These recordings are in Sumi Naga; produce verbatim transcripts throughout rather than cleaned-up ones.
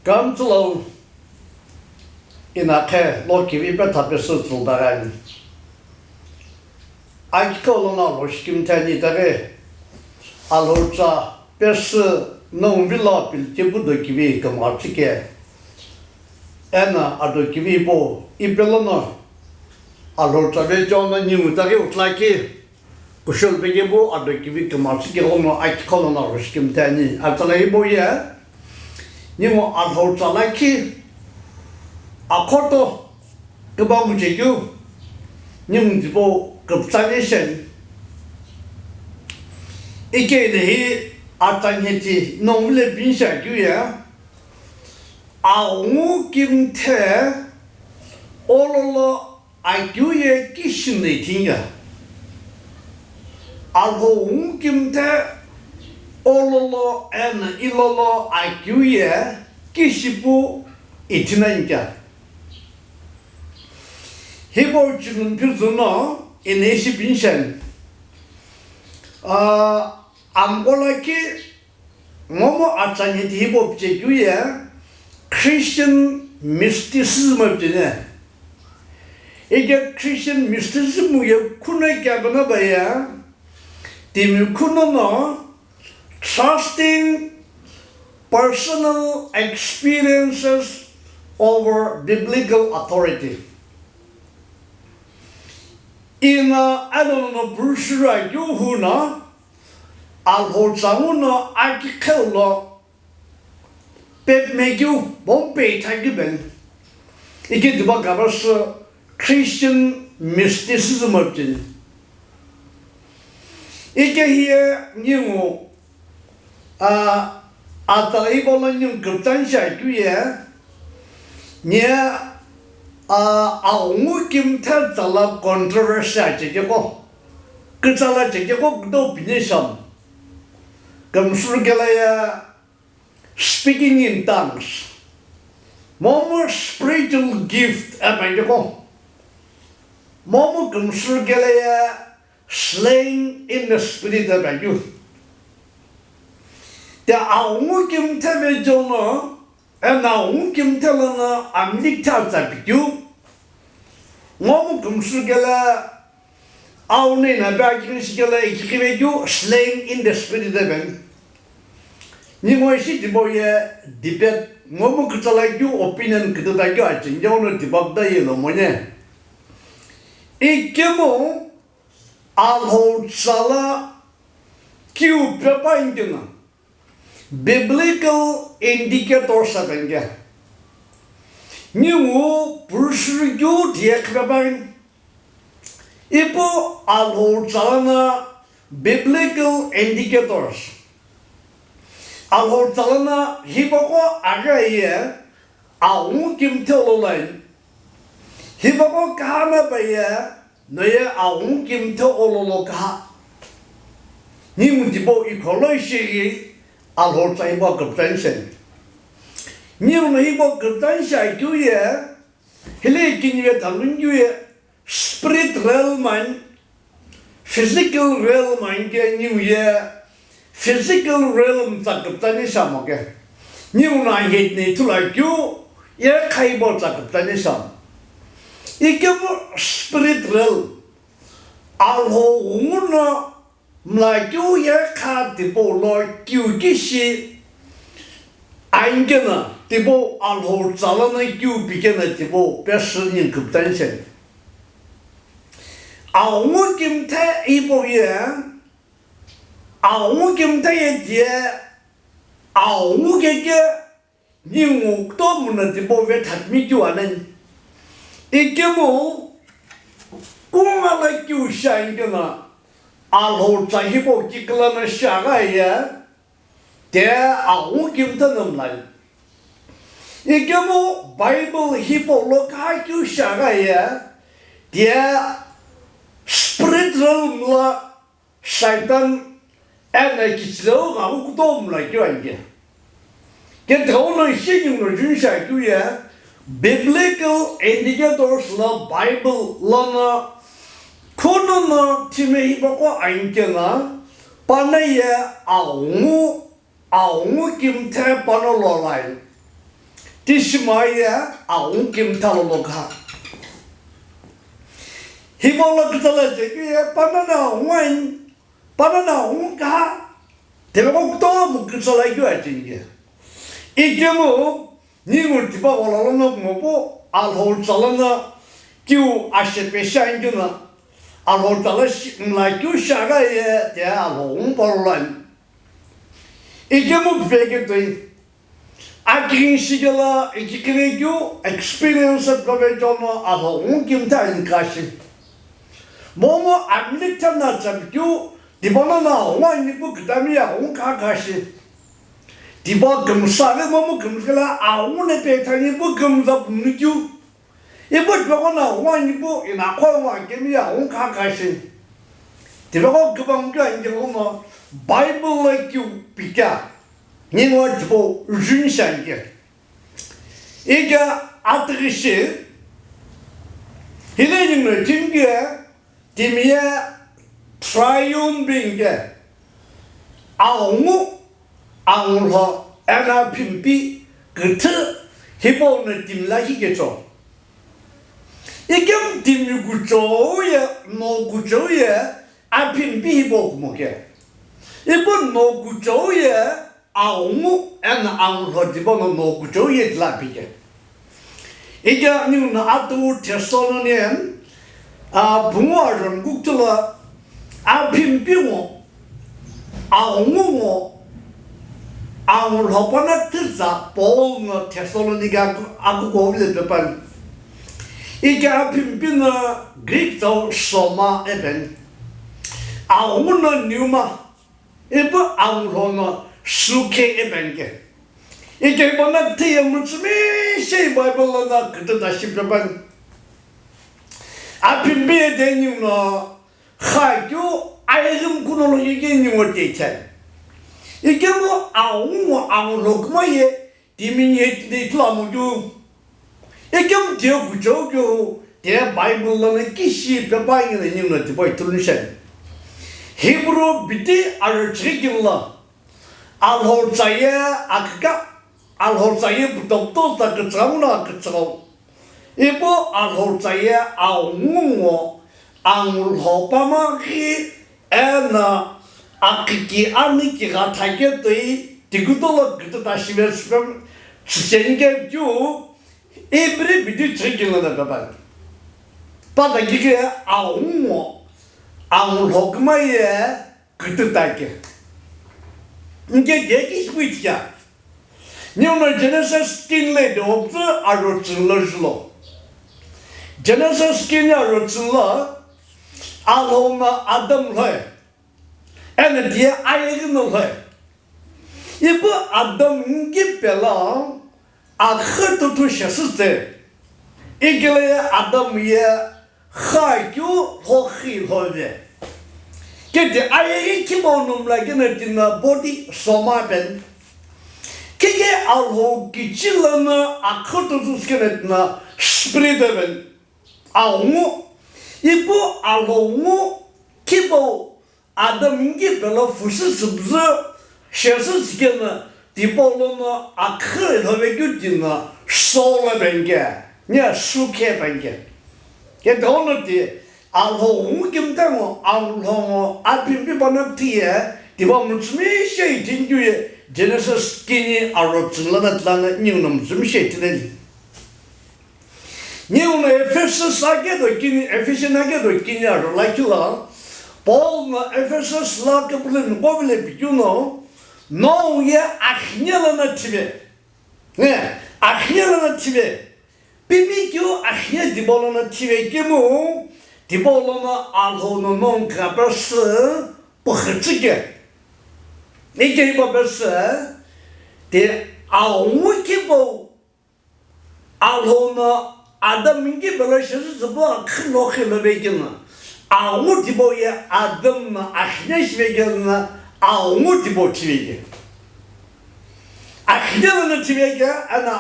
Kamtsülo inakhe lo kivi petha pesü tsülu dagani. Akiqo lono lo shikimthe ani daghi Alhou tsa pesü nongu vilo pilitepu do kivi kümgha tsüke. Eno ado kivi po ipe lono Alhou tsa vecheono ningu daghi utla ki. Kushou pekepu ado kivi kümgha tsüke ghono akiqo lono lo shikimthe ani. Atsala hipau ye ningu Alhou tsa lakhi akhoto kübamu chekeu ningu tipau küpütsani sheni. Ikehi atsa nheti nongu vile pinisha keu ye aghungu kimthe ololo akeu ye kishi no ithini ya. Alhou ghungu kimthe ololo eno ilolo akeu ye kishi pu ithini ani kea. Hipau chilumphizü no eno ishi pinisha ni. Ah, amgho lakhi Momu atsa nheti hipau pichekeu ye Christian mysticism pücheni. Ike Christian mysticism ye khuno kepana ba ye timi khuno no trusting personal experiences over biblical authority. Ina alono no purusura keu hu no Alhou tsa nguno akiqheu lo pepme keu, pompe ithakeu beni. Ike tipa kava sü Christian mysticism pücheni. Ike hiye ningu, a, atsa hipau lo ningu küpütsani shi akeu ye, nye, a, aghungu kimthe tsala controversy achekeqo. Kütsala chekeqo kudo pini sham. Kümsürü kela ye speaking in tongues. Momu spiritual gift apakeqo. Momu kümsürü kela ye slaying in the spirit apakeu. Te aghungu kimthe vecheono Eno aghungu kimthe lono amli kithe atsa pikeu. Momu kümsürü kela, au no ino pe akighi shi kela ikighi vekeu slaying in the spirit epeni. Ningu ishi tipau ye debate, momu kütsala keu opinion kütüta keu acheni keu no debate ta ye lo mone. Ikemu Alhou tsala keu pepa ingkeno. Biblical indicators apenge. Ningu purusürükeu tiye qhipepa. Ipu Alhou tsala no biblical indicators. Alhou tsala no hipaqo aghi aye aghungu kimthe ololo ani. Hipaqo kaha na paye noye aghungu kimthe ololo kaha. Ningu tipau ikholo ishi ghi Alhou tsa hipau küpütsani sheni. Ningu no hipau küpütsani shi akeu ye, hile kinive thaluni keu ye, spirit realm ani, physical realm ani ke ningu ye, physical realm tsa küpütsani shamo ke. Ningu no anheti no ithulu akeu ye kha hipau tsa küpütsani shamo. Ikemu spirit realm. Alhou ghungu no mla keu ye kha tipau lo keu kishi ani keno tipau Alhou tsala no keu pikeno tipau pesü ningu küpütsani sheni. Aghungu kimthe hipau ye, aghungu kimthe ye tiye, aghungu keke Ningu kutomo no tipau vetha pimi keu anani. Ikemu kungala keu shi ani keno Alhou tsa hipau kikala no shi aghi aye, te aghungu kimthe no mlani. Ikemu Bible hipau lo kaha keu shi aghi aye, te spirit realm lo Satan eno kichileu ghengu kutomo mla keu ani ke. Ke tighenguno ishi ningu no juni shi akeu ye, biblical indicators lo Bible lono khunono thime hipaqo ani keno, pano ye aghungu, aghungu kimthe pano lo lo ani. Tishimo ye aghungu kimtha lo lo kha. Hipau lo kütsala chekeu ye panongu aghungu ani, panongu aghungu kha, tipaqo kutomo kütsala keu acheni ke. Ikemu ningu tipaqo lo lono kumopu Alhou tsa lono keu ashepe shi ani keno, Alhou tsa lo shi mla keu shi aghi ye ti Alhou ghungu pau lo ani. Ikemu piveketoi. Akighini shikelo ikiqhivekeu experience piveketono Alhou ghungu kimtha ani kashi. Momu amini kithana tsapikeu tipaqo no aghungu ani pu kütami aghungu kha kashi. Tipaqo kümsaghi momu kümsaghi lo aghungu no pethani pu kümza pumikeu. Ipu tipaqo no aghungu ani pu inaqo aghungu akemi aghungu kha kashi. Tipaqo kübamkeu ani keu no Bible lo keu pikea. Ningu tipau juni shi ani ke. Ika atughi shi, hile ningu timi ye, timi ye triune being ke. Aghungu, Angulho, eno Aphimpi, küthü, hipau no timi lakhi kecho. Ikemu timi kuchou ye, no kuchou ye, Aphimpi hipau kumo ke. Ipu no kuchou ye, Aghungu eno Angulho tipau no no kuchou ye tila pike. Ika ningu no atughu Thessalonian, a, pungu ajo ngu kuthu lo Aphimpi ngo, Aghungu ngo, Angulho pano tütsa Paul no Thessalonica aku, akuko vile pepani. Ika Aphimpi no Greek tsau soma epeni. Aghungu no pneuma. Ipu Angulho no psyche epeni ke. Ike pano thiye mütsümishei Bible lono kütüta shi pepani. Aphimpi ye de ningu no kha keu ayeghi mkhu no lo yeghi ningu te chai. Ikemu Aghungu Angulho küma ye timi ye de ithulu amo keu. Ikemu tiye kuchou keu, tiye Bible lono kishi pepa ningu no ningu no tipau ithulu nishani. Hebrew bidi aro chighi kini lo, Alhou tsa ye aküka, Alhou tsa ye putoputo tsa kütsüghü no kütsüghü. Ipu Alhou tsa ye Aghungu ngo, Angulho pamaghi, eno akiki ani kigha thaketoi tikuto lo kütüta shive shive shicheni keu keu, Hebrew bidi chighi kini lo na pepani. Pata kike Aghungu ngo, Angulho küma ye kütüta ke. Nke de kishi pu ithikea. Ningu no Genesis kini lo de opüzü aro tsüni lo julo. Genesis kini aro tsüni lo, Alhou no Adam lhoi. Eno tiye ayeghi no lhoi. Ipu Adam ngi pelo akhu tutu shesütse. Ikelo ye Adam ye kha keu lhokhi lhove. Kedi ayeghi khipau no mla keno tino body soma pen. Keke Alhou kichi lono akhu tutu sikeno tino spirit pen. Aghungu. Ipu Alhou ngo khipau Adam ngi pelo fusü süpüzü shesü sikeno tipau lono akhu lhove keu tino soul pen ke, nia psyche pen ke. Ke dono ti Alhou ghungu kimtha ngo, Angulho ngo, Aphimpi pano thiye, tipau mütsümishei ithini keu ye Genesis kini aro tsüni lono tila no ningu no mütsümishei ithini. Ningu no Ephesus akedo kini, Ephesian akedo kini aro lakhi lo, Paul no Ephesus lo kepulemi kovile pikeu no, nongu ye akhine lono thive. Ne, akhine lono thive. Pimi keu akhine tipau lono thive kemu, tipau lono Alhou no nongu kha pesü pukhütsü ke. Ike ipa pesü, ti Aghungu khipau Alhou no Adam ngi pelo shesü tsüpu akhu lhokhi lhove keno, Aghungu tipau ye Adam no akhine shive keno, Aghungu tipau thive ke. Akhine lono thive ke, eno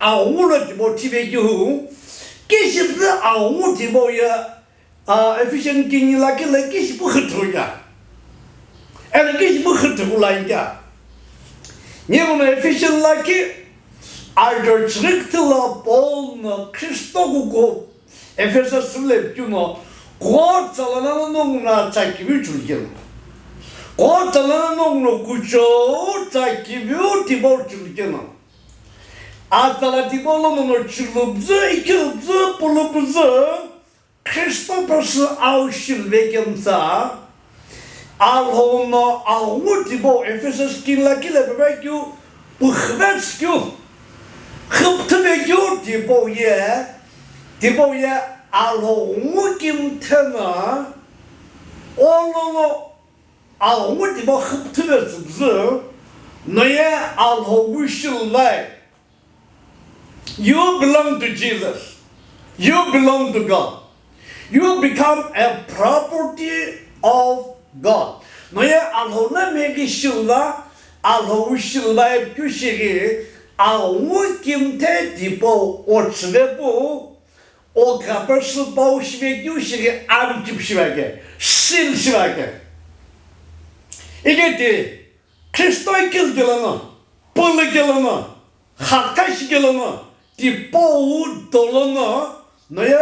Aghungu lo tipau thive keu, kishi pu Aghungu tipau ye A, Ephesian kini lakhi lo kishi pu khüthü kea? Eno kishi pu khüthü kula kea? Ningu no Ephesian lakhi, Ajo chirikitila Paul no Kristo kuku Ephesus le keu no, kugho tsa lono nongu no tsa kivi chulukeno. Kugho tsa lono nongu no kuchou tsa kivi tipau chulukeno. Atsala tipau lono no chulubzü, ikilubzü, pulubzü, Kristo püsü au shilve kemtsa, Alhou no aghungu tipau Ephesus kini lakhi le pepe keu, pükhüvetsü keu, khüpüthüve keu tipau ye, tipau ye Alhou ghungu kimthe no, ololo aghungu tipau khüpüthüvetsü püzü, no ye Alhou wu shilvai. You belong to Jesus. You belong to God. You become a property of God. No ye Alhou no mighi shilva, Alhou wu shilvai keu shighi, aghungu kimthe tipau otsüve pu, o kapesü pau shive keu shighi amchipu shive ake, seal shive ake. Iketi, Kristo ikilkelo no, pulukelo no, khakha shikelo no, tipau dolo no, no ye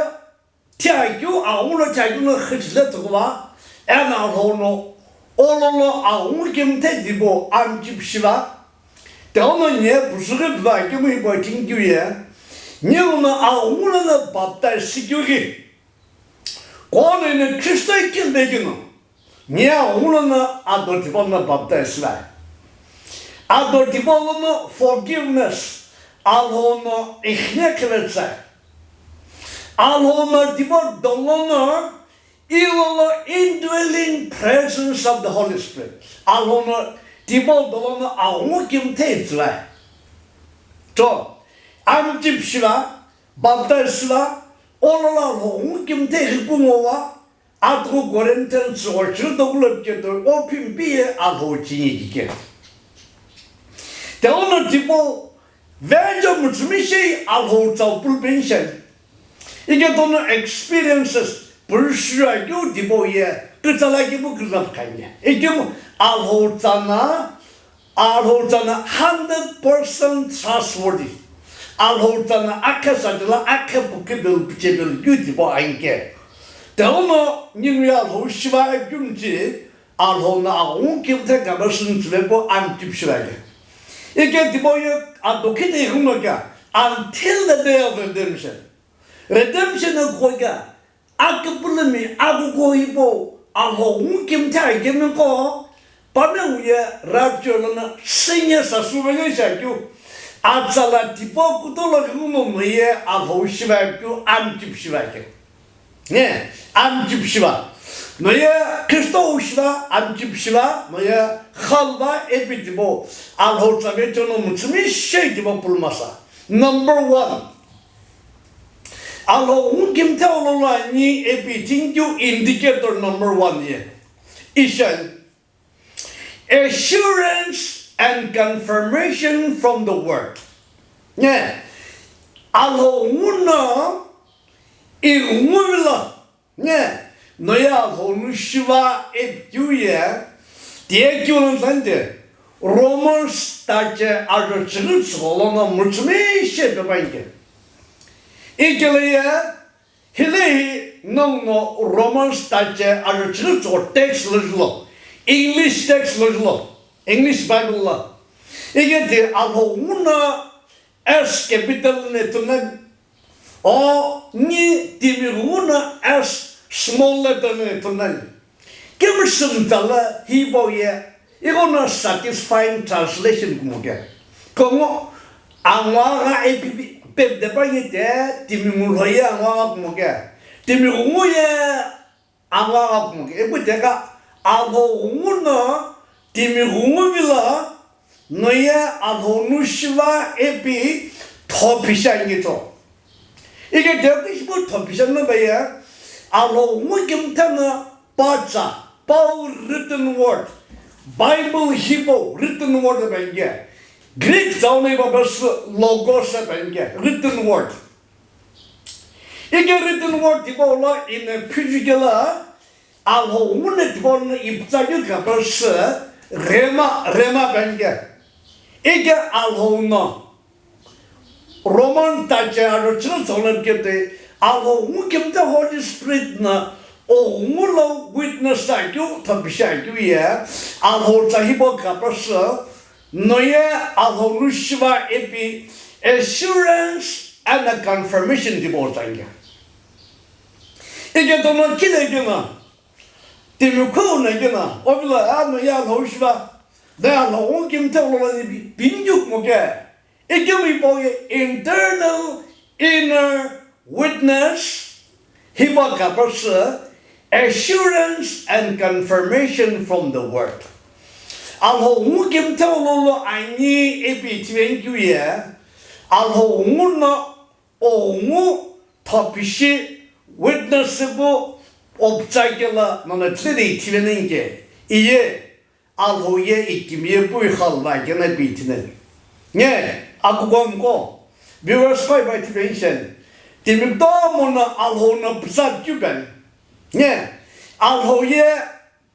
thiakeu, aghungu lo thiakeu no khüchile tsukuva, eno Alhou no, ololo aghungu kimthe tipau amchipu shiva, tighenguno nye pushughi püva kemu hipau ithi keu ye, nye uno aghungu lono baptize shikeu ghi, kughono ino Kristo ikilve keu no, nye aghungu lono ado tipau lono baptize shivai. Ado tipau lono forgiveness, Alhou no ighine khivetsai. Alhou no tipau dolo no, ilolo indwelling presence of the Holy Spirit. Alhou no tipau dolo no aghungu kimthe itsüvai. To, amchipu shiva, baptize shiva, ololo Alhou ghungu kimthe ighipu ngowa, atughu Corinthians tsügho chirü toku lo piketo, o phimpi ye Alhou chingi kike. Tighenguno tipau vejo mütsümishei Alhou tsa wu pulupeni shani. Iketo no experiences pürishuakeu tipau ye, kütsala kipu küzapkhani. Ikemu Alhou tsa no, Alhou tsa no hundred percent trustworthy. Alhou tsa no akhe satila akhe pukhe belu piche belu keu tipau anke. Tighenguno ningu ye Alhou shiva keu mchi, Alhou no aghungu kimthe kapesü tsüve pu amchipu shive ake. Ike tipau ye ado khite ighi no kea, until the day of redemption. Redemption no kugho kea, aküpülümi akukuhou hipau Alhou ghungu kimthe akemi qo, panongu ye rapture lono sinye sasü velo shiakeu, atsala tipau kutolo keu no no ye Alhou shiva keu amchipu shive ake. Ne, amchipu shiva. No ye Kristo wu shiva, amchipu shiva, no ye khalva ipi tipau, Alhou tsa vejo no mütsümishei tipau pulumasa. Number one. Alhou ghungu kimthe ololo ani ipi ithi keu indicator number one ye. Ishiani. Assurance and confirmation from the word. Ne, Alhou ghungu no ighungu vilo, ne, no ye Alhou no shiva ipi keu ye, tiye keu lono tsante, Romans tache ajo chighi tsügho lono mütsümishei pepe anke. Ikelo ye, hilehi nongu no Romans tache ajo chighi tsügho text lo julo, English text lo julo, English Bible lo. Iketi Alhou ghungu no S capital no ithulu nani. O ni timi ghungu no S small letter no ithulu nani. Kemu shimtsa lo hipau ye, ighono satisfying translation kumo ke. Kongo anguagha ipi pi-, pe-, pepe anke te, timi ngulho ye anguagha kumo ke. Timi ghungu ye anguagha kumo ke. Ipu iteka Alhou ghungu no timi ghungu vilo, no ye Alhou no shiva ipi thopisha anke to. Ike deku shipu thopisha no ba ye, Alhou ghungu kimthe no pa tsa, pau written word, Bible hipau written word ba anke, Greek tsa no ipa pesü logos ba anke, written word. Ike written word tipau lo ino phiju kelo, Alhou ghungu no tipau lono ipütsa keu kapesü rhema, rhema ba anke. Ike Alhou no Roman tache aro chiro tsonam kete, Alhou ngu kimte Holy Spirit na, o ngu lo witness sa kyu, thapisha kyu ye, Alhou tsa hibo kapasa, noye Alhou nu shiva epi, assurance and a confirmation dibo tsangya. Ike tono kile kina, timi khou na kina, ovila ano ya Alhou shiva, da Alhou ngu kimte lo la ni bi, binjuk mo ke. Ikemu ipo ye internal inner witness, hiba kapasa assurance and confirmation from the word. Alhou ngu kimte lo lo ani epi tiven kyu ye, Alhou ngu na o ngu thapishi witness bu optsakela nana tliri tiven ke. Iye, Alhou ye ikimiye pui khalva kena pi thinani. Nge, akugomko, viewers koi bai tipen shen, timi kutomo na Alhou na psa kyuben. Nge, Alhou ye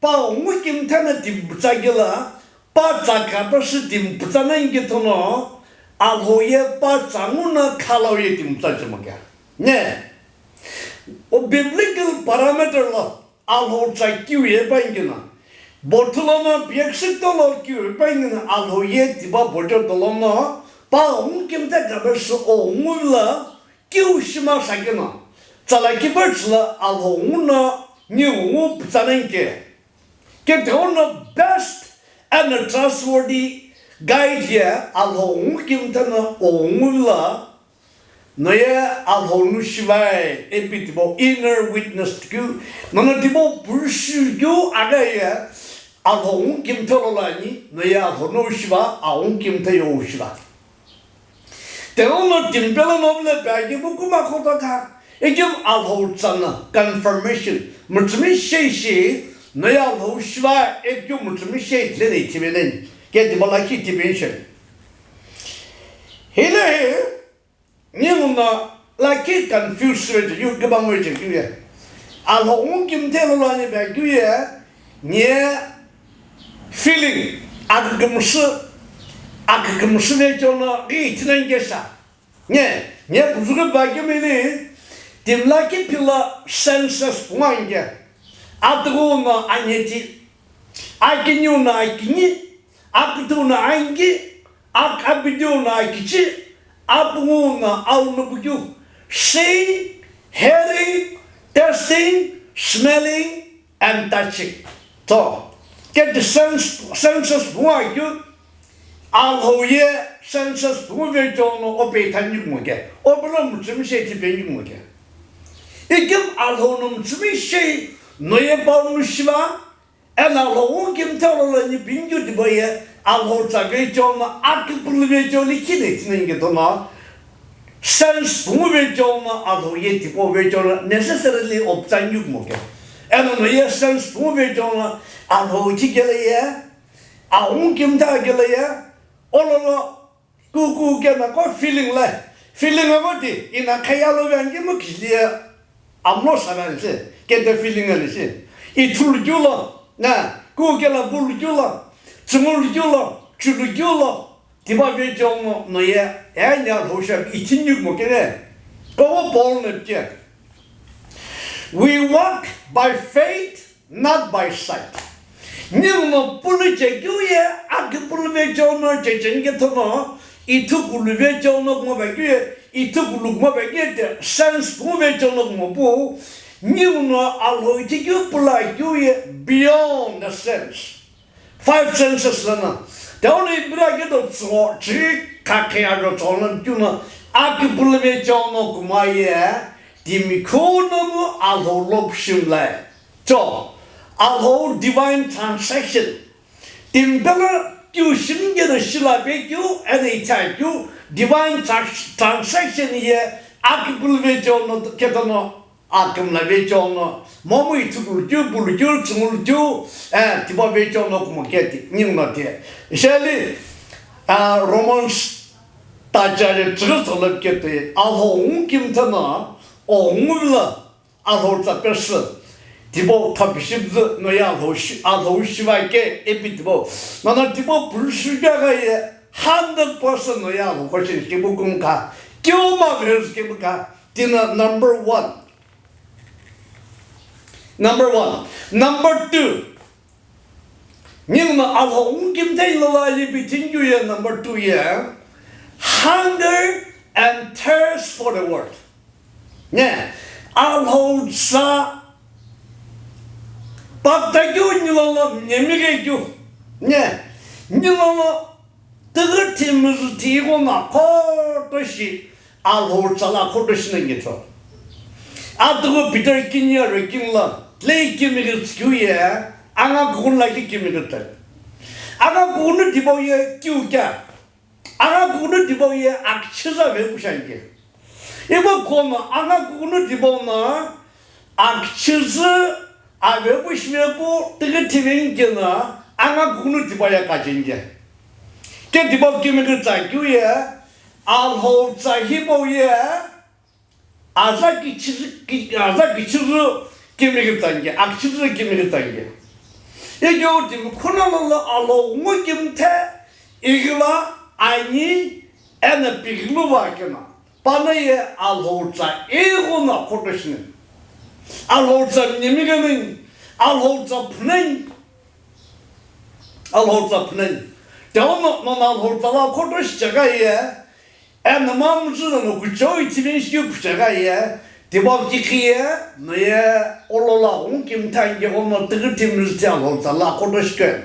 pa ngu kimthe na timpsa kila, pa tsa kapasa timpsa na inge thono, Alhou ye pa tsa ngu na khalau ye timpsa chimokya. Nge, o biblical parameter lo, Alhou tsa kiu ye pangina. Bothulono piaksik tolo kiu ye pangina Alhou ye tiba bojo tolono. Pa hung kimta kabe su o ngula kiu shima sakina. Tsala kiba tsala Alhou nguna ni ngu ptsanenke. Ke the one best and a trustworthy guide ye Alhou ngu kimta na o ngula. Noye Alhou nu shivai, epi tipau inner witness keu, nono tipau pursue keu aga ye, Alhou ngu kimthe lo lani, noye Alhou nu shiva, Alhou ngu kimthe yo shiva. Telo no timpelo no le bagi bu kuma khota kha, ekim Alhou tsana, confirmation, mutsumi shei shi, noye Alhou shiva, ekyu mutsumi shei tle le ithimenen, ke tipau lakhi ithimenshen. Hile he, Ningu no lakhi confuse shiveche keu, kibangoi che keu ye. Alhou ngu kimthe lo lani ba keu ye, nye feeling, akükümsü, akükümsü ve chono ghi ithina ngesa. Nye, nye puzuke ba keu mili, timi lakhi phila senses punga nge. Atughu no anyeti, akiniu no akini, akütüu no angi, Ak-, abidiu no akichi, apungu no aunupukeu, seeing, hearing, tasting, smelling, and touching. To, ke the sense, senses pungu akeu, Alhou ye senses pungu ve chono ope thanyu kumoke, opelo mutsumi shei tipenyu kumoke. Ikim Alhou no mutsumi shei noye pau nu shiva, Eno Alhou ngu kimthe lo lani pingyu tipau ye, Alhou tsa ve chono, akipulu ve chono, kine tine nge tono, sense pungu ve chono, Alhou ye tipau ve chono, necessarily optsanyu kumoke. Eno noye sense pungu ve chono, Alhou thi kele ye, Alhou ngu kimthe kele ye, ololo, Ku, ku kena ko feeling le. Feeling avo ti, ina khaya lo vyangi mo kiliye amlo saran se, kente feeling ani se. Ithulu kyu lo, na, ku kela bulu kyu lo, tsungulu kyu lo, chulu kyu lo, tiba ve chono, noye, e nya lo sha, ithinyu mo kene. Ko Paul ne ke. We walk by faith, not by sight. Ningu no pulu chekeu ye, akipulu ve chono checheni ke thono, ithukulu ve chono kumo ba keu ye, ithukulu kumo ba keu ye te, sense kumo ve chono kumo pu, ningu no Alhou chekeu pula keu ye, beyond the sense. Five senses lana. Te ono ibira ke do tso, chi, kakhe aro tso no keu no, akipulu ve chono kumo ye, timi khuno mu Alhou lo pshim lai. Cho, Alhou divine transaction. Timpelo keu shimge no shila pe keu, ene icha keu, divine trans-, transaction ye, akipulu ve chono, ketono, akimla ve chono, momu ithukulu keu, bulu keu, tsungulu keu, eh, tiba ve chono kumo keti, ningu no te. Sheli, ah, Romans tacha ye tsügü tsolo kete, Alhou ngu kimthe na, o ngu la, Alhou tsa pesü, tipau thapishi püzü noye Alhou shi-, Alhou shiva ke epi tipau. Nana tipau pürishu kya ga ye hundred percent noye Alhou question kibu kum kha. Yoma verse kemka tina number one. Number one. Number two. Ninguno Alhou ngukimthe lola ye bithinju ye number two ye. Hunger and thirst for the word. Ne, Alhou tsa pakta keu nilolo nyemike keu. Ne, nilolo tighi thimizü tighi ghono khotoshi Alhou tsa la khotoshi na ngetho. Atughu Peter kini aro kini lo, tlei kimighi tsükeu ye, anga kughunu lakhi kimighi tsa. Anga kughunu tipau ye keu kea. Anga kughunu tipau ye akichizü avepushi anke. Ibo kono anga kughunu tipau no akichizü avepushi vepu tighi thiveni keno anga kughunu tipau ye kacheni ke. Ke tipau kimighi tsa keu ye, Alhou tsa hipau ye, aza kichizü, ki-, aza kichizü kimighi tsa nge, akichizü kimighi tsa nge. Ikeu timi khuna lola Alhou ngukimthe ighila ani eno pighilu va keno. Pano ye Alhou tsa ighono khotoshi ni. Alhou tsa nyemike ni, Alhou tsa phuneni. Alhou tsa phuneni. Teo no, no, no Alhou tsa la khotoshi chaka ye, eno mamzü no kuchou ithiveni shi phuchaka ye, tipau kikhi ye, no ye, olola ngukimthe anke ghono tighi thimizü thi Alhou tsa la khotoshi ke.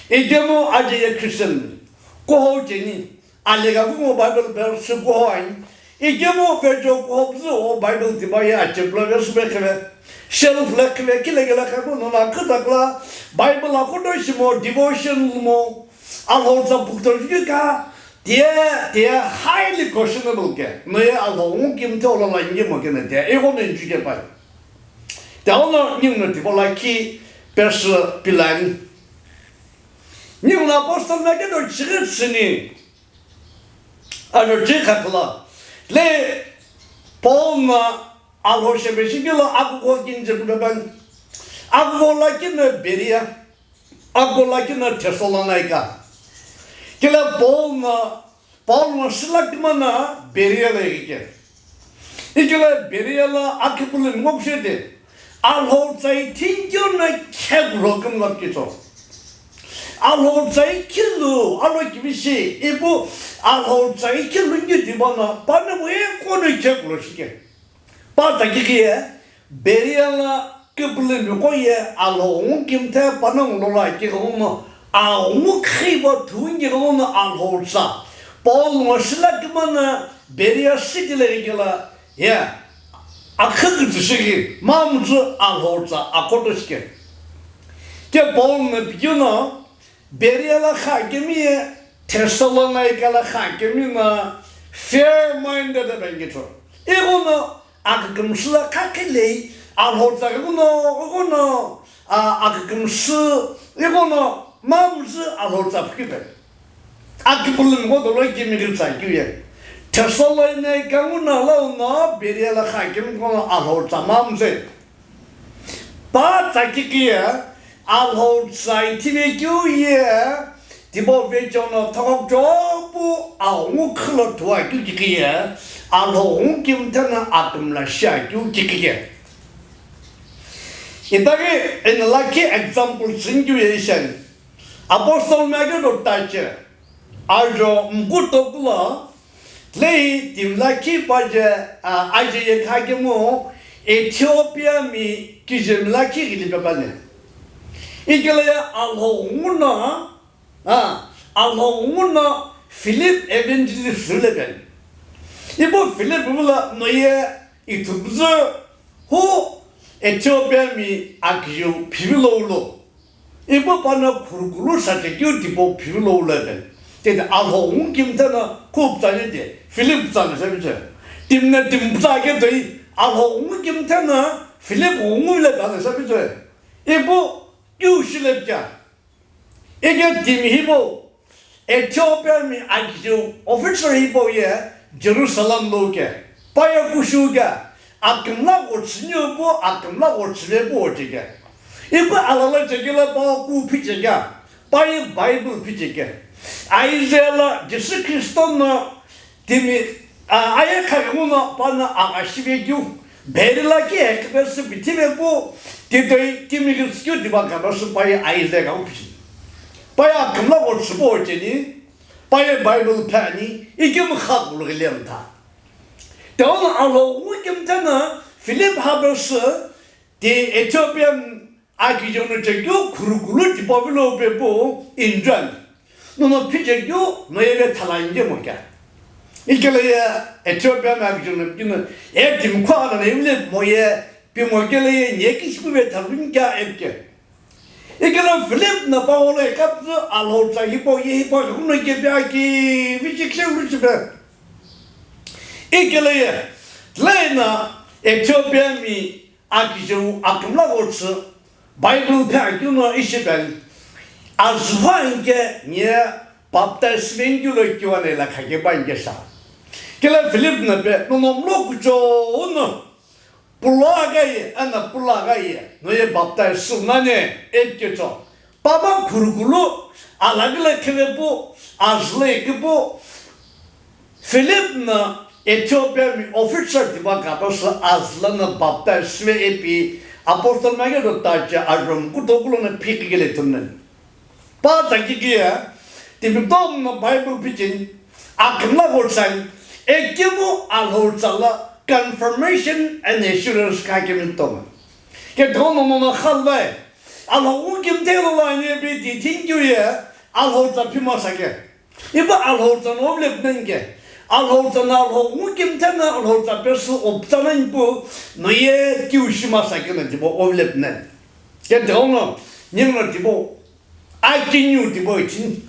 Ikemu aje ye Christian, kuhou cheni, aleka kumo Bible verse kuhou ani, ikemu vejo kuhou püzü o Bible tipau ye acheplo verse pekhive, shelf lo khive, kile kile khepu no la khütakla, Bible a khotoshi mo, devotion mo, Alhou tsa pukutho jukha, tiye, tiye highly questionable ke. No ye Alhou ngukimthe olola ngimo keno tiye, ighono njuke pai. Teo no ninguno tipau lakhi pesü pilani. Ninguno apostle na keno chighi tsüni. Ano chighi khakhula. Le Paul no Alhou shepe shikelo akugho kini chepupepani. Akugho lakhi no Beria. Akugho lakhi no Thessalonica. Kile Paul no, Paul no Sila kima no Beria lo ighike. Ikile Beria lo akipulu ngo kushete. Alhou tsa ithikeu no khe kulo kümla kitso. Alhou tsa ikhilu, alo kibishi, ipu Alhou tsa ikhilu ngi tipau no, pano bu ikono khe kulo shike. Pa tsa kikhi ye, Beria lo kipulu miqo ye Alhou ngukimthe panongu lola kighenguno, aghengu khiva thungi ghenguno Alhou tsa. Paul ngo Sila kima no Beria city lo ighikelo, ye, akhakütsü shighi, mamzü Alhou tsa akhotoshi ke. Ke Paul no pikeu no, Beria lo khakemi ye Thessalonica lo khakemi no fair minded abe ngitho. Ighono akükümsü lo khakhi lei, Alhou tsa ighono, ighono, a, akükümsü, ighono mamzü Alhou tsa phukipe. Akipulu ngo dolo kimighi tsa keu ye. Thessalonica nguno lo no Beria lo khakemi ghono Alhou tsa mamzü. Pa tsa kikhi ye, Alhou tsa ithivekeu ye, tipau vejo no thoghokucho pu aghengu khilo thuakeu kikhi ye, Alhou ngukimthe no akümla shiakeu kikhi ye. Itaghi eno lakhi example tsünikeu ye isheni. Apostle mi aghi do tache. Ajo mkutokulo, tlei timi lakhi paje, a, aje ye khakemu Ethiopia mi kijemi lakhi ghili pepani. Ikelo ye Alhou nguno, a, Alhou nguno Philip evangelist vile peni. Ipu Philip vula no ye ithupuzü hu Ethiopia mi akijeu phivi lo ulo. Ipu pano khurukulu sachekeu tipau phivi lo ulo epeni. Tete Alhou ngukimthe no khu pütsani de, Philip pütsani sapiche. Timi no timi pütsa ke toi, Alhou ngukimthe no Philip ngu le pütsani sapiche. Ipu keu shile pücha. Ike timi hipau, Ethiopia mi akijeu officer hipau ye Jerusalem lo ke, pa ye kushu ke, akümla ghotsüniu pu, akümla ghotsüve pu oche ke. Ipu alala chekelo pa ku phiche ke, pa ye Bible phiche ke. Isaiah lo Jisü Khristo no timi A, aye khaghenguno pano agha shive keu, bheri lakhi ekhipe sü pithive pu, titoi timighitsü keu tipa kapa sü paye aye ze kau pishi. Paye akümla ko tsüpo cheni, paye Bible phe ani, ikemu kha kulughi lemtha. Teono Alhou ngukimthe no Philip hape sü, ti Ethiopian akijeu no chekeu khurukulu tipau vilo pepu injuan. Nono phichekeu no yeve thalange mo kea. Ikele ye Ethiopia mi akijeu no pino, e timkhu ana na imle mo ye pimo kele ye nye kishipu ve thalun kea epke. Ikele Philip na Paul e kapzu Alhou tsa hipau ye hipau kuno ke pia ki vichikse uluchipe. Ikele ye, lena Ethiopia mi akijeu akümla ko tsü, Bible phe akeu no ishi pen, azüva inke nye baptize vengkeu lo kiwane la khake ba inke sa. Kele Philip na pe, no nom lo kucho uno, pulo aga ye, ana pulo aga ye, no ye baptize sü nane, et kecho. Papa khurukulu, alagila khevepu, azüle kipu, Philip na Ethiopia mi officer tipa kapa sü azüla na baptize shive ipi apostle mage do tache ajom kutokulo na phikigile thunan. Pa takikiya, timi tom na Bible pichin, akümla ko san, ekemu Alhou tsala confirmation and assurance ka kemin toma. Ke dono no no khalvai, Alhou ngukimthe lo la nye bi di thank you ye, Alhou tsa phima sa ke. Ipa Alhou tsa no vile pnenge. Alhou tsa na Alhou ngukimthe na Alhou tsa pesu optsa na ipu no ye kiu shima sa ke na tibo ovile pnen. Ke dono, nying na tibo, akiniu tibo itin.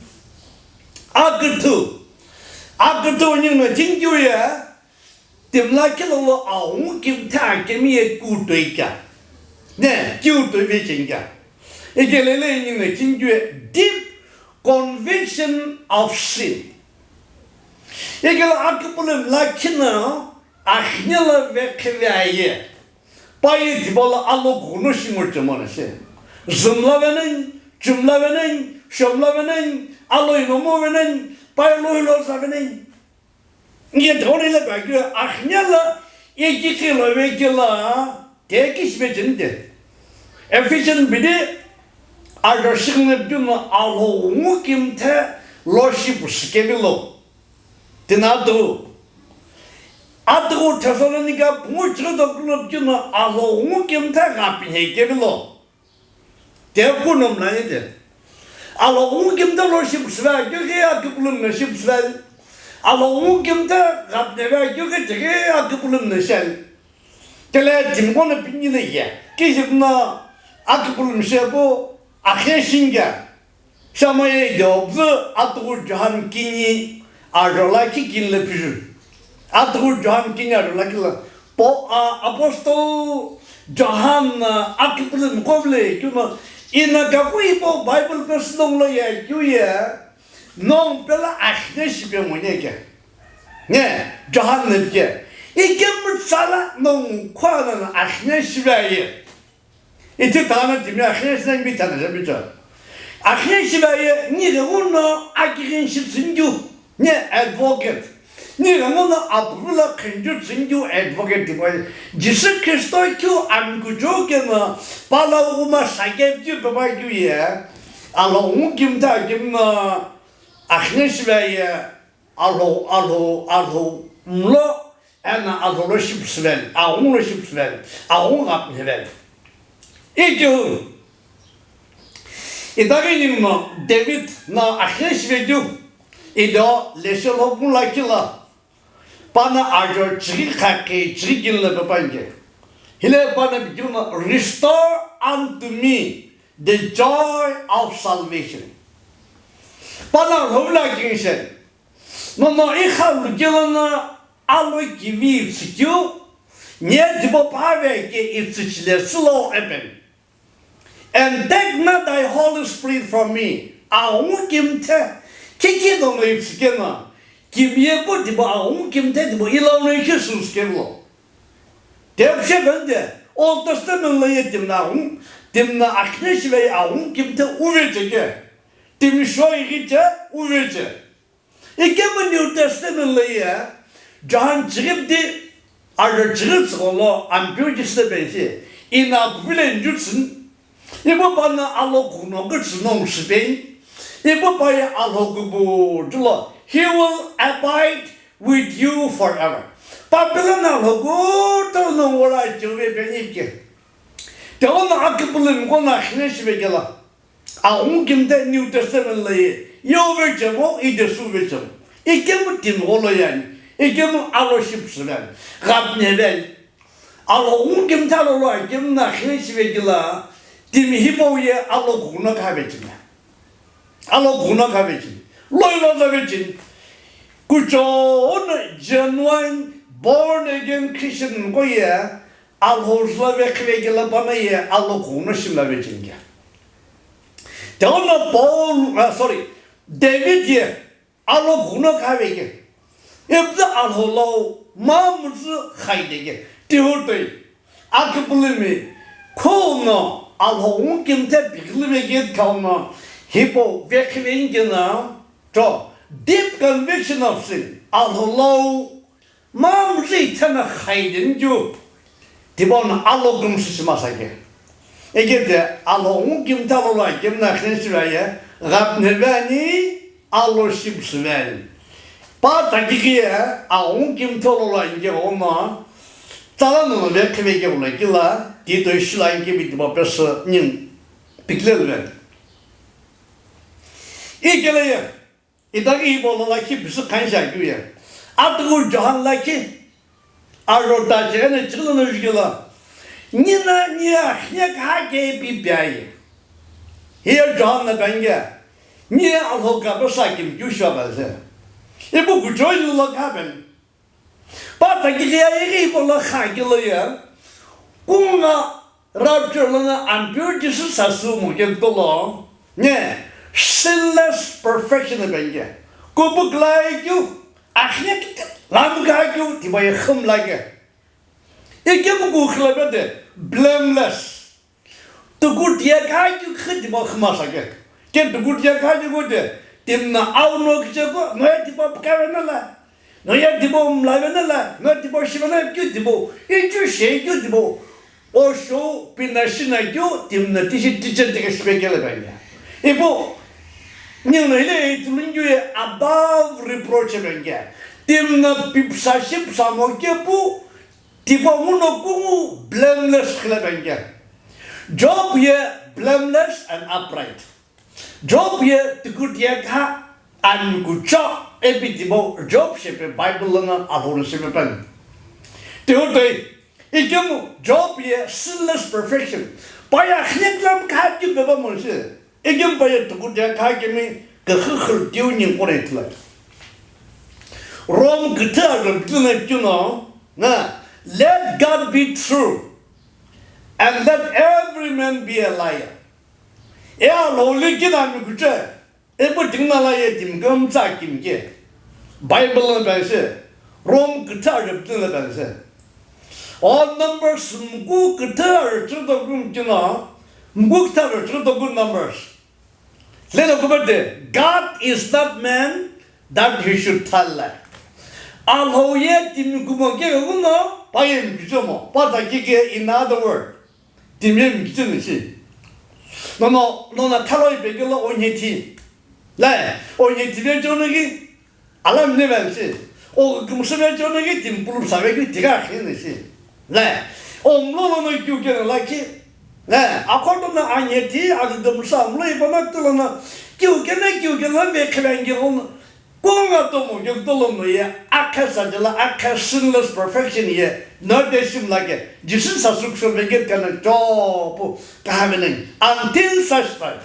Aküthu, aküthu nying na tingkiu ye, timla kilolo Alhou ngukimthe akemi ye kutoi kea. Ne, kutoi vecheng kea. Ikelele nying na tingkiu ye, deep conviction of sin. Ikele akipulum lakhi na akhine la vekhive aye. Paye dibala alo kuno shimo chemona she. Zumla venen, chumla venen, shomla venen, alo inomo venen, paye lo ilo sa venen. Nge dhoni le bagyo akhine la, eki kilo vekila, teki shibejinde. Ephesian bidi, ajo shikne bjuno Alhou ngukimthe lo shipu sikevilo. Tinatu. Atuku Thessalonica pungu chiro dokulu bjuno Alhou ngukimthe gapinhe kevilo. Te kunum na ite. Alhou ngukimthe lo shipu siva, kyoke akipulum na shipu siva. Alhou ngukimthe gapinhe va, kyoke teke akipulum na shal. Kele timko na pinyi na ye. Kiship na akipulum shepo akhe shingya. Shamaye Jobzü atuku Johan kini ajola ki kinle piju. Atuku Johan kini ajola kila. Po a apostle Johan na akipulum kovle kiuno ina kaku ipo Bible pe sülong lo ye kiu ye nong pela akhne shipe monyeke. Ne, Johan ne ke. Ikemu tsala nong kwana na akhne shipe ye. Iti tana timi akhe sina mi tana jabi cha. Akhe shiba ye ni ga uno akirin shi zingyu. Ni advocate. Ni ga uno apula khenju zingyu advocate tipa. Jisu Kristo kyu amkujo kena pala uma sake ju baba ju ye. Alhou ngukimthe akimna akhe shiba ye. Alhou, Alhou, Alhou mlo, ena Alhou lo shipsvel, Aghungu lo shipsvel, Aghungu gapnhevel. Ikeu, itaghi ninguno David no akhe shiveju, ido leshe lo mula kila, pana ajo chighi khakhe chighi kinle pepange. Hile pana bijuno, "Restore unto me the joy of salvation." Pana Alhou la kingshen. Nono igha lukelo no alo kivi itsükeu, nye dibo pave ke itsüchile sülo epen. And take not thy Holy Spirit from me. Aghungu kimthe, kiki nono itsükeno, kimiye po dibo Aghungu kimthe dibo ilau no ikhe suskelo. Tepshe bende, Old Testament lo ye timna Aghungu, timna akhine shive Aghungu kimthe uve cheke, timi sho ighi che uve che. Ikemu New Testament lo ye, John chighi pidi, ajo chighi tsügholo Ampeu Jisü lo pensi, ina puvilo injutsün, ipu pano alo kuno kütsü no shipeni, ipu paye Alhou kuputulo, he will abide with you forever. Papilano Alhou kutono wora chiuve peni ipike. Tilono akipulumi kono akhine shive kelo. Aghungu kimthe New Testament lo ye, yeuve chemo, idesuve chemo. Ikemu timi gholo yani, ikemu alo shipusuve ani, ghapneve ani. Aghungu kimthe alo lo akemu na khine shive kelo, timi hipau ye alo kuno khave cheni. Alo kuno khave cheni. Loi lo zave cheni. Kuchou no genuine born again Christian ko ye, Alhou zülo vekhive kelo pano ye alo kuno shimla vecheni kea. Tilono Paul, ah, sorry, David ye alo kuno khave ke. Ipuno Alhou lo mamuzu khaide ke. Tihu toi. Akipulumi, khuno Alhou kimthe pikili vekit kauno hipau vekhive ingena, cho, deep conviction of sin. Alhou lo Mamu ri thena khaideni keu, tipau no alo kümsü shi masa ke. Ikeghi Alhou kimthe alo lo akemu na khenshi vaye, ghapneve ani, alo shipusuve ani. Pa takighi ye, Alhou kimthe alo lo anike ono, tsala nono vekhive keu lo kila, titoi shilo anike bi tipau pesü ningu pikilelu ve. Ikele ye, Itaghi hipau lo lakhi püsü khanisha keu ye. Atughu John lakhi, ajo tache eno chighi lono jukelo. Nino ni akhiye kha ke ipi pi aye. Hiye John no peni ke. Ni Alhou kapesu akimkeu shi va se. Ipu kuchou lo kha peni. Pa takighi ye ighi hipau lo kha kelo ye, kungu rapture lono Ampeu Jisü sasü mo kento lo, ne, sinless perfection peni ke. Kupu kla keu, akhiye kiti, lam kha keu, tipau ye khümla ke. Ikemu kukhu lo pete, blameless. Tukutiye kha keu khe tipau khümasa ke. Ke tukutiye kha keu kote, timi no au no kicheko, no ye tipau pkave na la. No ye tipau mlave na la, no tipau shive na keu tipau, ichu she keu tipau. O show pina shina keu, timi no tishi teacher tike shipe kele peni. Ipu, ningu no hile itulungeu ye above reproach peni ke. Timi no pipsa shipsa mo kepu, Tipau nguno kungu blameless khile peni ke. Job ye blameless and upright. Job ye tukutiye kha and kuchou ipi tipau Job shepe Bible lono Alhou no shipe peni. Tihu toi, ikemu Job ye sinless perfection. Pa ye akhiye klam kha keu pepa mo shi. Ikemu pa ye tukutiye kha kemi kükhu khürkiu ningu kore ithulu. Rome küthü ajo pütü no keu no, na, let God be true, and let every man be a liar. E Alhou likhi na mi kuche, ipu tinguna la ye timi kümtsü akimi ke. Bible no peni shi, Rome küthü ajo pütü no peni shi. O Numbers mku küthü ajo chüdo kümkeu no, mku küthü ajo chüdo kü Numbers. Lelo kupete, God is not man that he should tell lie. Alhou ye timi kumo ke kuno, pa ye mi kuchomo, pa takighi, in other word, timi ye mi kucheni shi. Nono, nono thalo ipe kelo onye thi. Le, onye thi ve chono ki, Alam ne vansi, o kümsü ve chono ki timi pulu psa ve keu tika khini si. Le, o mlo lono keu keno lakhi. Le, akhoto no anye ti, agi kümsü mlo ipa no tilo no, keu keno, keu keno ve khivangi ono. Konga tomo keu tolo no ye, akhe sa jela, akhe sinless perfection ye, no de shim lake, Jisu sa sukso ve keu keno chopu, kahaveneng, until such time.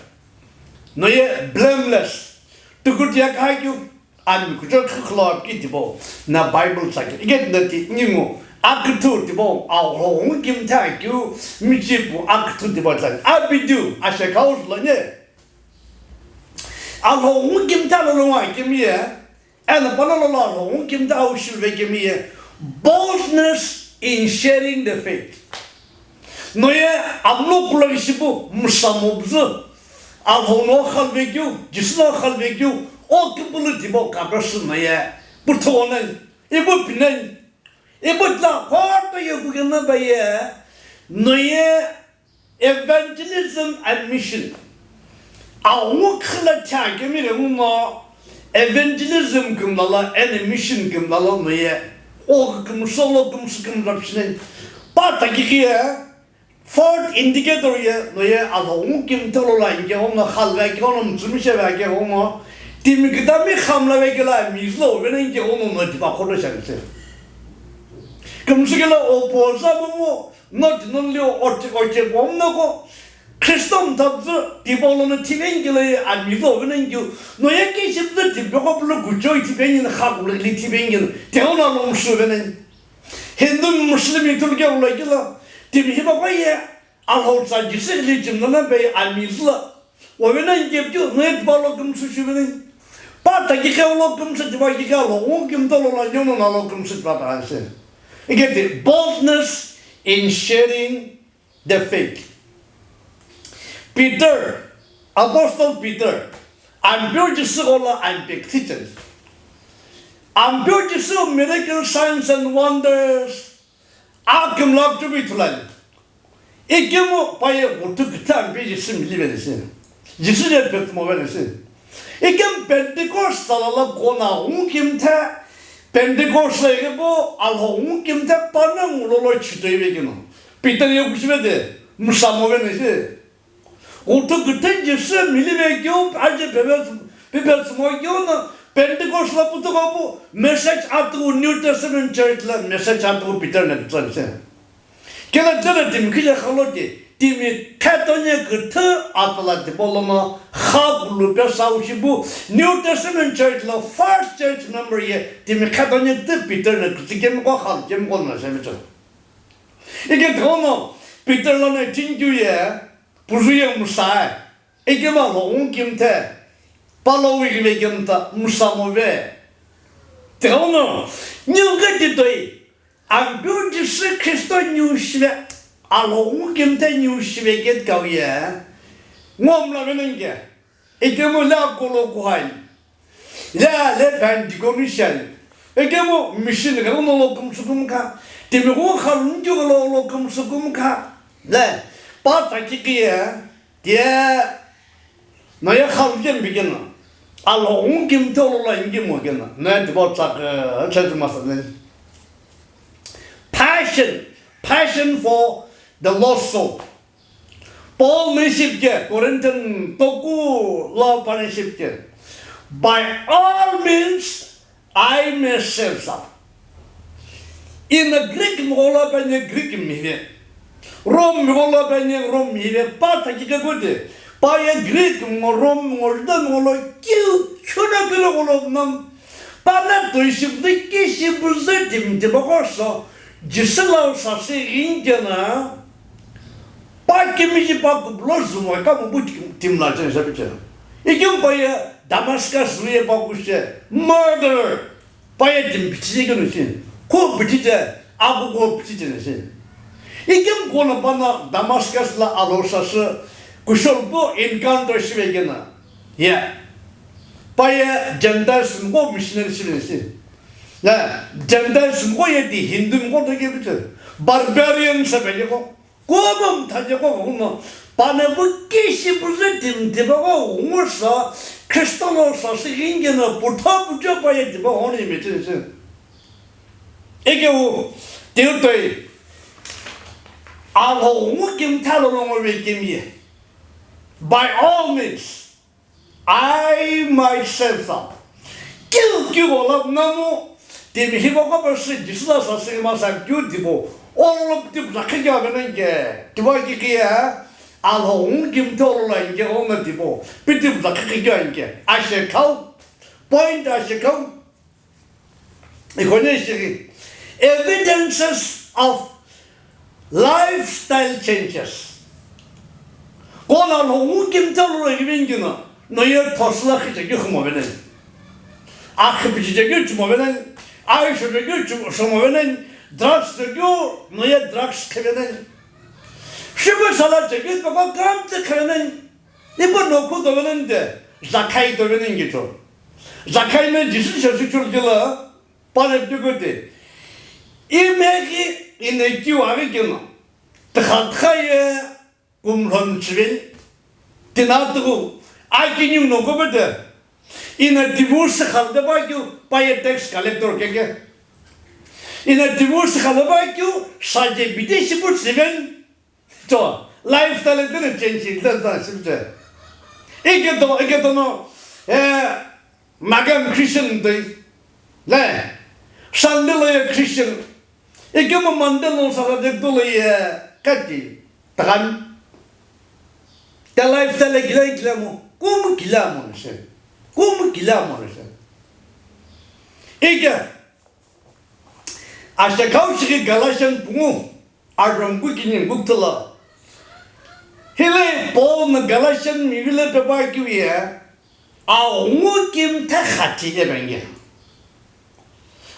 No ye blameless. Tukutiye kha keu, Ami kuchou khikhi lo apki tipau, na Bible tsaki. Iket na ti ningu, aküthü tipau, Alhou kimthe akeu, michipu aküthü tipau tsaki. Apidiu, ashekhau lo nye. Alhou kimthe lo lo akemi ye, eno pano lo lo Alhou kimthe au shive kemi ye. Boldness in sharing the faith. Noye amlo kulagi shipu, msamo bzü. Alhou no khalve keu, Jisu no khalve keu, o kipulu tipau kapesu noye. Putho onen, Ipu pinani. Ipu tila koto ye kukena baye, noye evangelism and mission. Awu khila thya kemi renguno evangelism kumlala and mission kumlala noye. O kumsolo kumsu kumrapshinen. Pa takiki ye, fourth indicator ye, noye Alhou ngukimthe lo la inke ono khalve ke ono mtsumi sheve ke ono timi kitami khamla ve ke la mizlo vena inke ono no tipa khoto shangse. Kumsukela o poza mo mo, not non leo oche oche bom no ko. Kristo mthabzu tipa lo no thive inke la ye amizlo vena inke. Noye ke shibzu tipa ko pulo guchoi thive inke kha kulili thive inke. Te ono lo msu vena. Hindu Muslim ithulu ke ulo kilo, timi hipa ko ye, Alhou tsa Jisü li chimna na be amizla. Wavena inke pyo, ne tipa lo kumsu shiveni. Pa takike lo kumsu tipa kike Alhou ngukimthe lo la nyono na lo kumsu tipa ta se. Ike the boldness in sharing the faith. Peter, Apostle Peter, Ampeu Jisü ghola Ampeu Christian. Ampeu Jisü miracle signs and wonders, akimlak chubi thulani. Ikemu paye ghutu kitha Ampeu Jisü mili venesi. Jisü je petmo venesi. Ikem Pentecost salala kona ngukimthe, Pentecost la ikebo Alhou ngukimthe pana ngulolo chitoi vekino. Peter ye kuchive de, musamo venesi. Ghutu ghutu Jisü mili vekio, aje pebe, pebe sumo kio na, Pentecost la putu kopu, message atu New Testament church la, message atu Peter na kitsa se. Kena tena timi kije khalo ke, timi khatonye küthü atala tipolono kha kulu pe sau shibu New Testament church la first church member ye timi khatonye tü Peter na küthü kemi ko khal kemi ko na shemi cho. Ike thono Peter la na thank you ye puzu ye musae. Ikema Alhou ngukimthe, palo wighi vekimta, musamo ve. Teghono, niu ghi titoi, Ampeu Jisü Kristo niu shive, Alhou ngukimthe niu shive ke kau ye, ngomla venenge, ikemu le akolo kuhai. Le, le Pentecost ni shani. Ekemu mission ghi uno lo kumsukumkha. Timi gho khalu nti gho lo, lo kumsukumkha. Le, pa takiki ye, tie, no ye khalu jem bikena. Alhou ngukimthe lo la ingi mo kena. No ye tibo tsak, eh, church master ne. Passion, passion for the lost soul. Paul niship ke, Corinthian toku lo pa niship ke, by all means, I may save some. In the Greek mgolo pa ne Greek mive. Rome mgolo pa ne Rome mive. Pa takike gode. Pa ye Greek mo Rome mo Juda mgolo kiu chuna kilo golo nam. Pana toiship de kiship ze dim de bakoso. Jisü la sasi ringena. Pa kimiji pa kublo zumo ka mu bu tim la chen sabi chen. Ikim pa ye Damascus ye pa kushe. Murder. Pa ye tim bichi ke no shin. Ko bichi je, agu ko bichi je no shin. Ikim ko na pa na Damascus la alo sasi kushol bo encounter shibe ke na. Yeah. Pa ye Gentiles ko missionary shibe no shin. Na, Gentiles mko ye ti Hindu mko to ke biche. Barbarian sa pele ko. Ko mo mtha je ko ko no. Pane bu kishi bu ze tim tiba ko ngo sa Kristo lo sa si hinge na putha puja pa ye tiba ho ni me che se. Eke u, te u toi. Alhou ngukimthe lo ngo ve kimye. By all means. I myself sa. Kiu kiu ola namu timi hibo ko pa si Jisü la sa si ma sa kiu tibo. Olo tibo la khe kya benen ke. Tibo ki ki ya. Alhou ngukimthe lo la inge ona tibo. Pi tibo la khe kya inge. Ashe khau. Point ashe khau. Ikhone shiri, evidences of lifestyle changes. Kona Alhou ngukimthe lo lo ivingino, no ye thosla khiche kyu khumo venen. Akhipichi che kyu chumo venen. Aisho che kyu chumo venen. Drugs che kyu, no ye drugs khe venen. Shibu sala che kyu peko kramtse khe venen. Ipo no khu do venen de, Zakhai do venen gitu. Zakhai ne Jisü shasü chul kila, Pare pikuti. Imeghi inekeu aghi keno. Tigha tigha ye kumlhon chiveni. Tina tuku. Akiniu no kopete. Ina divorce khalde ba keu paye tax collector keke. Ina divorce khalde ba keu saje bideshi bu chiveni. To, lifestyle ekdele change ekdele ta sibje. Ike to, ike to no, eh, Magam Christian toi. Le, Sunday lo ye Christian. Ike mo Monday lo Saturday to lo ye kati. Takan. Ta lifestyle gila gila mo. Kum gila mo se. Kum gila mo se. Ike. Ashe kaushiki Galatian pungu. Arhumgu kini ngukutula. Hile Paul na Galatian mivile pepa kiu ye, aghungu kimthe khathi epenge.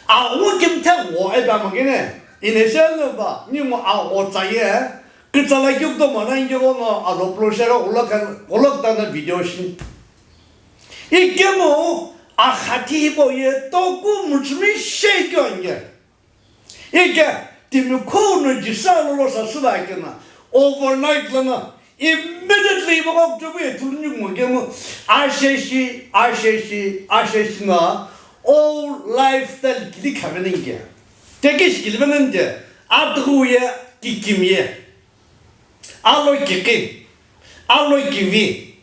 Aghungu kimthe gho epamangene, initial namba, ningu agho tsaye, kitsala kiu kutomo na inge ghono, alo pro share ghola kan, ghola kutana video shi. Ikemu, akhathi hipau ye, toku muchumi shekyo ange. Ike, timi khou no Jisü alolo sasü lakena, overnight lana, immediately ipaqo kutopu ye thuluni ngo kemu, asheshi, asheshi, asheshi na, old lifestyle kili khavenenge. Tekish kili venenge, atughu ye, kikim ye. Alo kiki, alo kivi,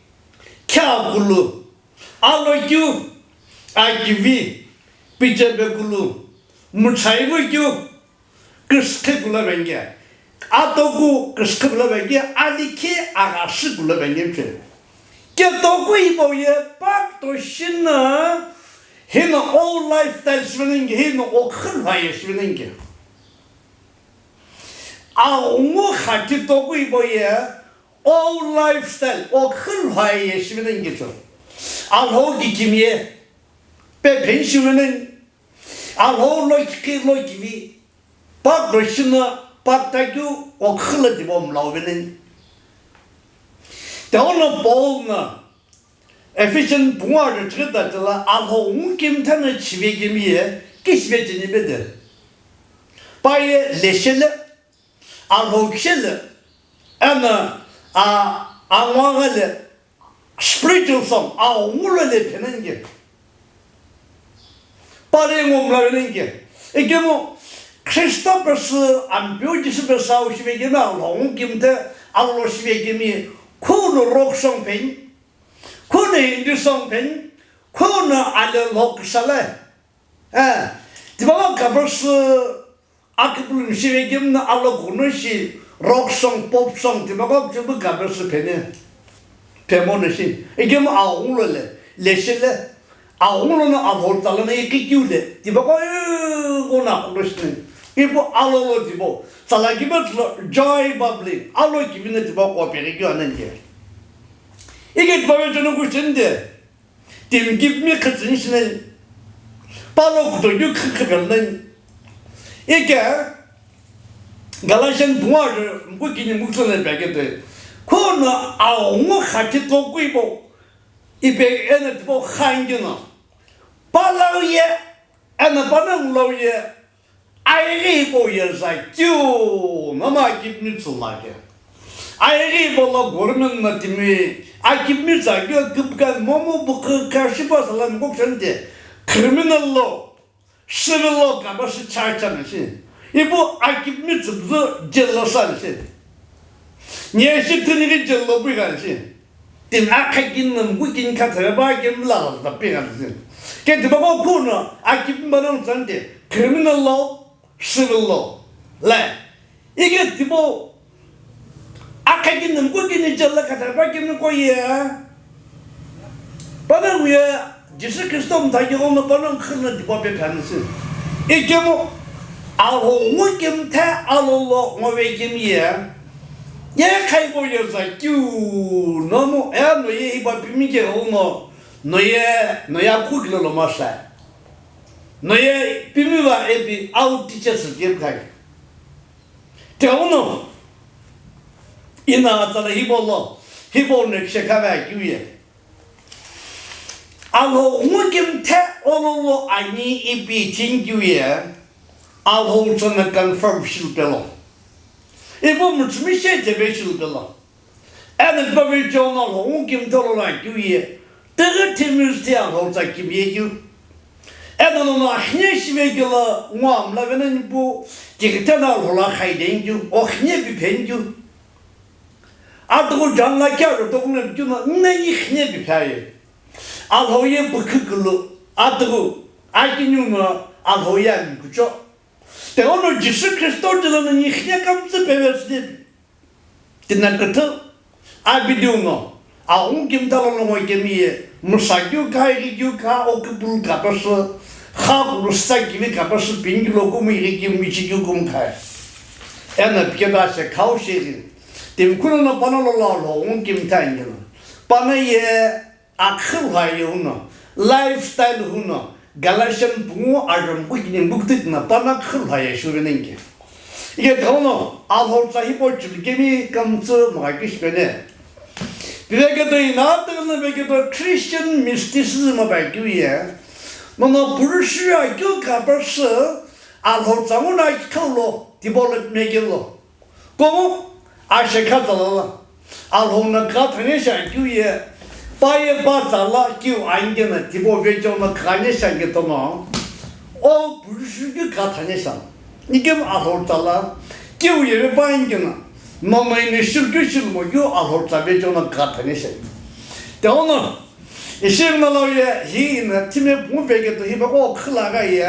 kya kulu, alo kyu, akivi, pichebe kulu, muchaivu kyu, kiskhe kula venge, atoku kiskhe kula venge, alikhi agashi kula venge mche. Ketoku ibo ye pak to shina, hino old lifestyle shivenenge, hino okhulwa ye shivenenge. Aghungu khathi toku ibo ye, old lifestyle, okhulwa ye shivenenge cho. Alhou kikim ye, pe phen shivenenge, alhou lo kiki lo kivi, pak do shina, pak takyu, okhula dibo mlau venenge. Teono Paul na, Ephesian pungu ajo chikita tila alhou ngu kimthe na chive kemi ye kishive cheni bede. Paye leshele, alhou kishele, ena a angwangale spiritual song, a ngulo le phenenge. Pare ngo mla venenge. Ekemo Kristo pesü ampeu Jisü pesü au shive kemi alhou ngu kimthe alo shive kemi khuno rock song phen. Khuna Hindi song phen, khuna ale lhokisale. Eh, tiba lo gaber sü akipulum shive kemi na alo khuna shi rock song, pop song, tiba lo kibu gaber sü phene. Phemo na shi. Ikemu aghungu lo le, leshele. Aghungu lo na alhou tsala na ikikyu le. Tiba lo, eh, khuna khuna shi. Ipu alo lo tibo. Tsala kiba lo joy bubbling. Alo kibi na tiba lo pere kyu anenge. Ike tipau ye chonu kucheni de, timi kipimi khitsüni shinai, palo kutokeu khikhikhel nai. Ike, Galatian bungwa je, mku kini mukutsu nai pekete, khona aghungu khathi toku ibo, ipe ena tipau khangi no, palau ye, ena panongu lau ye, Ayeghi hipau ye za keu, mama akipimi tsü lake. Ayeghi hipau lo government na timi akipimi za keu, kipka momu bukhu kashipa sala mkokshante, criminal law, civil law kaba shi charge ana shi. Ipu akipimi tsü bzu jail lo sa shi. Nye shi tini ghi jail lo pui gha shi. Timi akha kini no mku kini kha thebe ba kini la la ta pe gha shi. Ke tiba ko khu no akipimi ba no tsante criminal law, civil law. Le. Ike tibo akha kini no mku kini jail la kha thebe ba kini ko ye. Panongu ye Jisü Kristo mtha kighengu no panongu khüno tipau pe phe ani shi. Ikemu alhou ngu kimthe alo lo ngove kemi ye. Ye khaibo ye za keu nomu, e no ye iba pimi kighengu no, no ye, no ye akhu kilo lo masa. No ye pimi va epi au teacher sü kemi khai. Teono, ina atsala hipau lo, hipau no kishekha va keu ye. Alhou ngu kimthe Ololo ani ipi ithikeu ye Alhou tsa no confirm shilupelo. Ipu mütsümishei tebe shilupelo. Eno pavi John Alhou kimthe lo lakeu ye, tighi thimizüthi Alhou tsa kimiye keu. Eno nono akhine shive keu lo ngo amla vena nipu, kikithe no Alhou la khaide keu, okhine piphe keu. Atughu John la keu ro tokuna keu no, nani khine piphe aye. Alhou ye pükhu kulu, atughu, akiniu no Alhou ye amikucho. Tighenguno Jisü Khristo tilo no nikhine kamtsü peve süde. Tina küthü, abidiu no, aghungu kimthe lo longo kemi ye, müsa keu kha, ighi keu kha, okipulu kha pesü, kha kulu sa kivi kha pesü, pingilo kumu ighi keu michi keu kumu kha. Eno piketa she khau sheri. Timi kuno no pano lo la lo aghungu kimthe angino. Pano ye, akhi lha ye huno, lifestyle huno, Galatian pungu ajamku kini bukti na pana khi lha ye shuve nengke. Ike thono, Alhou tsa hipau chulu kemi kamtsü maka kishpene. Piveketo ina tagna veketo Christian mysticism bai keu ye. Nono purushu akeu kapasü, Alhou tsa nguna kithalo, develop mekelo. Komu ashekha tsala la, Alhou no kha thane sha keu ye, pa ye pa tsala keu angena tipau vecho no kha ne sha ke tomo, o purushu keu kha thane sha, nikem Alhou tsala keu ye ve pa angena, mama ine shil keu shil mo keu Alhou tsa vecho no kha thane sha. Te ono, ishi na lo ye, hi ina time pu veketo hi ba o khila ga ye,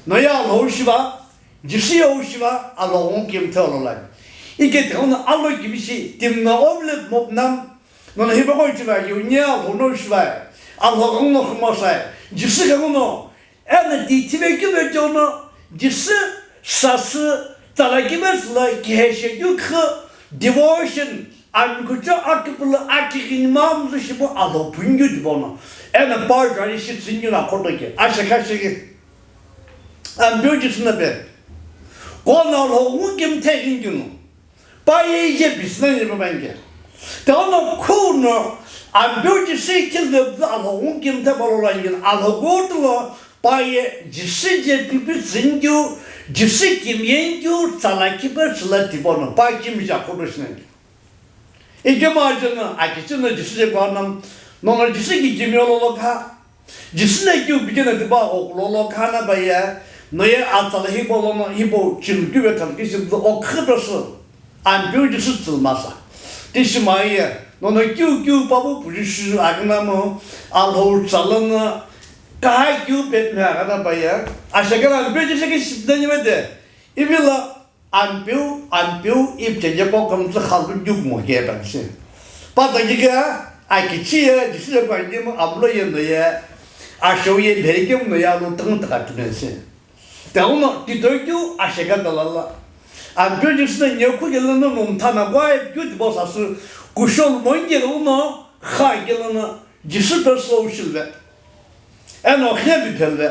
no ya Alhou shiva, Jisü ye wu shiva, Alhou kimthe lo lani. Ike tighenguno alo kivishi, timi no ovlet mop nam, nono hipaqo itivakiu, nye Alhou no shivae, Alhou ghenguno khumosai, Jisü ghenguno, eno ti thive kive chono, Jisü sasü, tsala kive sula, kihe she keu khu, devotion, amikucho akipulu, akighinima mzu shipu Alhou phungyu dibono, eno pa jari shi tsingyu na khoto ke, ashekha sheke. Ampeu Jisü no pe. Kono Alhou kimthe ingino. Pa ye ije bisna ni ba bange. Tano kono Ampeu Jisü kil de Alhou kimthe balo la ingino. Alhou gotlo pa ye Jisü je pipi zingyu, Jisü kimyengyu, tsala kipe tsala tibono. Pa kimja kodo shinangi. Ike ma jeno akichino Jisü je kwa nam, nono Jisü ki kimyo lo lo kha. Jisü no keu bikena tipa o kulo lo khana ba ye, no ye atsala hipau lono hipau chilukeu ve thalkeu shi o khüpesü, Ampeu Jisü tsü masa. Tishi ma ye, nono keu keu papu puju shi agna mo, Alhou tsala no, kahai keu pet me agna ba ye, ashekha la Ampeu Jisü ke shipna ni mete, ivi la, Ampeu, Ampeu, ipche je ko kamtsü khalu juk mo ke ba se. Pa ta ji ke, a kichi ye, Jisü le pa je mo amlo ye no ye, a shou ye bhe ke mo ya lo tang ta ka tu se. Ta uno, ti to kyu, a she ka ta la la. Ampeu Jisü ne nyo ku ke lo no num tha na kwa e kyu ti bo sa su, ku shou mo nge lo no, kha ke lo no, Jisü pe so shilve. Eno khe bi phelve.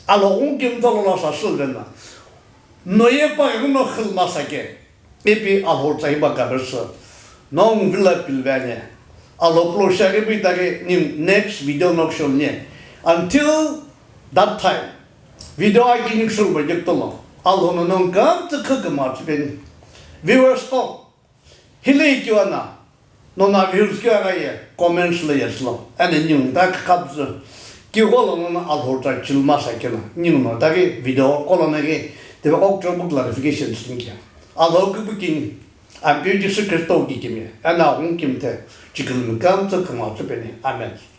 Alhou kimthe lo la sa shilve na. No ye pa ghi no khil masa ke. Ipi Alhou tsa hipa kapesü. No ngu vila pilve anye. Alhou plo shake pi ta ke ni next video no shon nye. Until that time. Video aki ni shon ba jek to lo. Alhou no nong kam tsa kha kama tsi pen. Viewers ko. Hile kiwana. Nono views keu agha ye comments lo yesü lo. Eno ningu ta khapzü. Kigho lo nono Alhou tsa chilma sa kena. Ningu no ta ghi video kolo na ghi. Tebe kok chobuk clarification sing kya. Alhou ki bukini. Ampeu Jisü Khristo ki kimi. Eno aghungu kimthe. Chikil mi kamtsü kama tsü peni. Amen.